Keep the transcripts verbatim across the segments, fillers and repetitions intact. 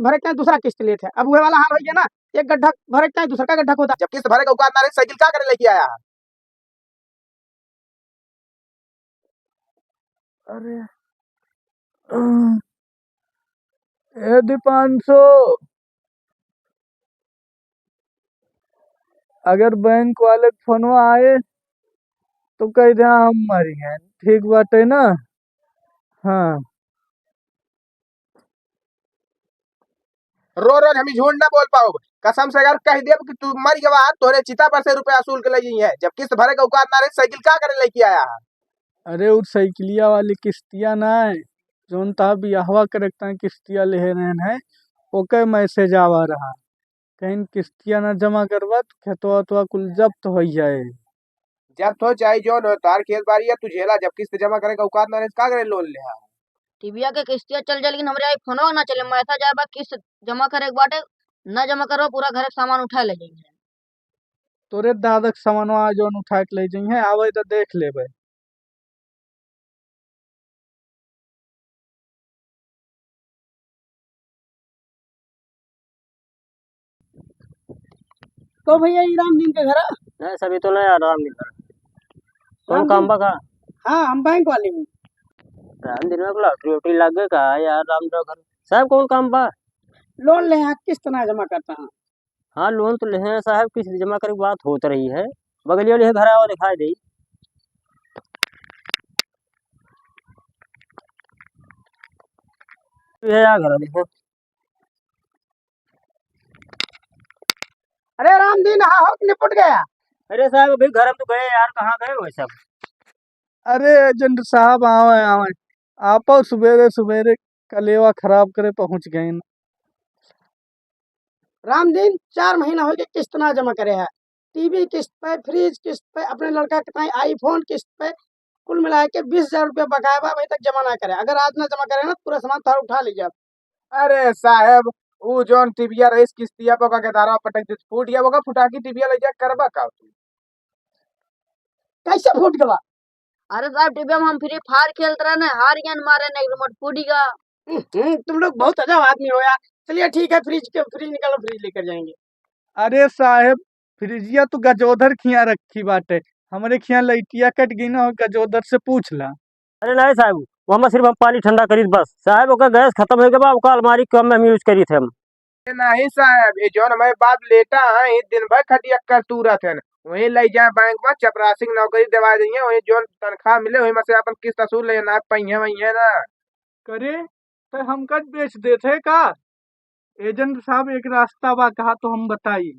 भरे के चाहे दूसरा किस्त लेत है। अब उहे वाला हाल होइ गया ना, एक गड्ढा भरे के चाहे दूसर का गड्ढा खोदा। जब किस्त भरे के औकात ना रही, साइकिल का करे लेके आया है? अरे, ए दीपांशु, अगर बैंक वाले के फोनवा आए तो कह दे हम मरी गए, ठीक बाटे ना? हाँ। रो रो हम झूठ ना बोल पाओ, कसम से अगर कह देब कि तू मर गवा, तोरे चिता पर से रुपया वसूल के ले जाइए। जब किस्त भरे के औकात ना रही, साइकिल का करे लेके आया है? अरे, उ साइकिलिया वाली किस्तिया ना है, जौन ता बियाहवा करे के ताई किस्तिया लेहे रहन है, ओके मैसेज आवा रहा। कहीं किस्तिया ना जमा करबा, तो खेतवा उतवा कुल जब्त हो जाए। जब्त हो चाहे जौन हो, तार खेत बारी है, तू झेला। जब किस्त जमा करे के औकात ना रहे, का करे लोन ले? हाँ, टीविया के किस्तिया चल जाए, लेकिन हमरे आई फोनो ना चले। मैसेज आए बा, किस्त जमा करे के बाटे, ना जमा करबा, पूरा घर के सामान उठा ले जाइए। तोरे दादा के सामानवा आज जौन उठा के ले जाइए, आवे तो देख लेबे। तो भैया, ई रामदीन के घर है? नहीं, सभी तो नहीं यार, रामदीन घर। कौन रामदीन? काम बा का? हाँ, हम बैंक वाले हैं। रामदीन में लॉटरी वॉटरी लग गए का यार, रामदीन घर? साहब, कौन काम बा? लोन ले हैं, किस्त ना जमा करता है। हाँ, लोन तो लेहे हैं साहब, किस्त जमा करे के बात होत रही है। बगलिया लेहे घर आवा, दिखाई दे। ये आ घर देखे। अरे रामदीन, हाँ हो कि निपट गया? अरे साहब, अभी घर में तो गए यार, कहाँ गए हो सब? अरे एजेंट साहब, आवे, आवे। आपो सुबेरे सुबेरे कलेवा खराब करे पहुँच गए। रामदीन, चार महीना हो गए किस्त ना जमा करे है। टीवी किस्त पे, फ्रिज किस्त पे, अपने लड़का के ताई आईफोन किस्त पे, कुल मिला के बीस हजार रुपया बकाया बा, अभी तक जमा ना करे। अगर आज ना जमा करे ना, पूरा सामान तार उठा ले जाब। अरे साहेब, ऊ जौन टीविया रहीस किस्तिया पे, ओका के तारवा पटक दे, फूट गया, ओका फुटाकी टीविया ले जा, करबा का तू? कैसे फूट गवा? अरे साहब, टीवी में हम फ्री फायर खेलत रहने, हार गए, मारे ने रिमोट फूट गया। हम्म, तुम लोग बहुत अजब आदमी हो यार। चलिए ठीक है, फ्रिज के, फ्रिज निकालो, फ्रिज लेकर जाएंगे। अरे साहेब, फ्रिजिया तो गजोधर खिया रखी बाटे, हमरे खिया लइटिया कट गई ना, गजोधर से पूछ ला। अरे नहीं साहब, वो हम सिर्फ हम पानी ठंडा करीत बस। साहब, ओकर गैस खत्म हो गया बा, ओकर अलमारी कम में हम यूज करीत हम। अरे नहीं साहब, ये जौन हमारे बाप लेटा है, ये दिन भर खटिया कर तूरत है। वहीं ले जाए बैंक में, चपरासी की नौकरी दिवा देंगे, वहीं जौन तनख्वाह मिले, वहीं में से अपन किस्त वसूल ले ना, पहिए वहीं है ना। करे, तो हम कट बेच देते का? एजेंट साहब, एक रास्ता बा, कहा तो हम बताई।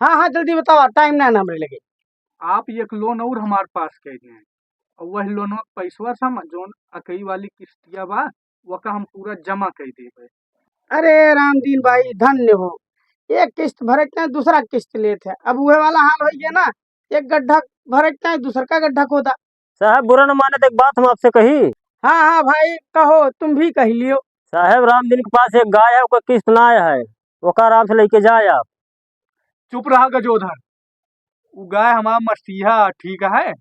हाँ, हाँ, जल्दी बतावा, टाइम ना, ना हमरे लगे। आप एक लोन और हमार पास कइ दें, और वह लोनवा के पैसवा से हम जौन अकई वाली किस्तिया बा, वका हम पूरा जमा कइ देबे। अरे रामदीन भाई, धन्य हो, एक किस्त भरे के दूसरा किस्त लेत है, अब उहे वाला हाल होइ गया ना, एक गड्ढा भरे के दूसर का गड्ढा खोदा। साहब, बुरा न माने तो एक बात हम आपसे कही। हाँ, हाँ भाई, कहो, तुम भी कह लियो। साहब, रामदीन के पास एक गाय है, ओकर किस्त ना आया है, ओका आराम से लेके जाए आप। चुप रहा गजोधर, उ गाय हमार मसीहा, ठीक है?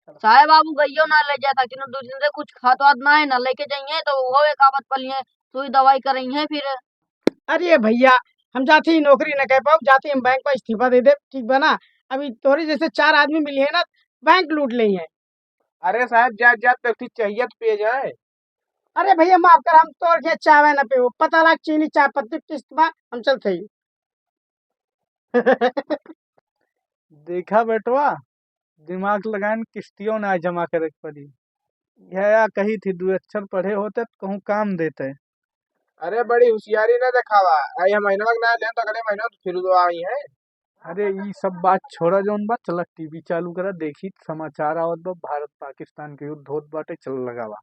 साहब, आप उ गइयो ना ले जाए, ताकि ना दो दिन से कुछ खात वात ना है, ना लेके जाइए, तो वो एक आफत पलिए, सुई दवाई करइए फिर। अरे भैया, हम जाते ही नौकरी न कर पाओ, जाते ही हम बैंक में इस्तीफा दे दे, ठीक बा ना? अभी तोहरे जैसे चार आदमी मिली है ना, बैंक लूट लेइहैं। अरे साहब, जा, जा, तो फिर चाहिए तो पिए जाए। अरे भैया, माफ कर, हम तोर के चावे न पीबो, पता लाग चीनी चाय पत्ती किस्त बा, हम चलत ही। देखा बेटवा, दिमाग लगाइन, किस्तियों ना जमा करे के पड़ी। यह या कही थी, दो अक्षर पढ़े होते तो कहूँ काम देते। अरे बड़ी होशियारी ना दिखावा, आई हम महीनवा के ना लेन तो अगले महीना तो फिर दो आई है। अरे ई सब बात छोड़ा, जौन बा, चला टीवी चालू करा, देखी समाचार आवत बा, भारत पाकिस्तान के युद्ध होत बाटे, चल लगावा।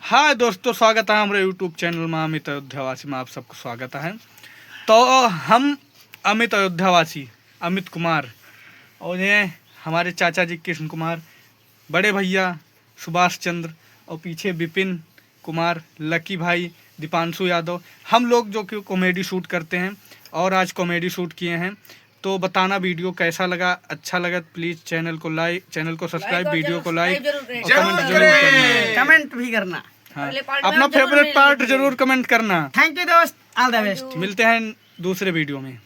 हाय दोस्तों, स्वागत है हमारे YouTube चैनल में अमित अयोध्यावासी में, आप सबको स्वागत है। तो हम अमित अयोध्यावासी, अमित कुमार, और ये हमारे चाचा जी कृष्ण कुमार, बड़े भैया सुभाष चंद्र और पीछे विपिन कुमार, लकी भाई, दीपांशु यादव, हम लोग जो कि कॉमेडी शूट करते हैं और आज कॉमेडी शूट किए हैं। तो बताना वीडियो कैसा लगा, अच्छा लगा तो प्लीज चैनल को लाइक, चैनल को सब्सक्राइब, वीडियो को लाइक और कमेंट जरूर करना। कमेंट भी करना। हाँ। अगले part में अपना हम जरूर favourite part मिलेंगे। जरूर comment करना। Thank you दोस्त, all the best। मिलते हैं दूसरे video में।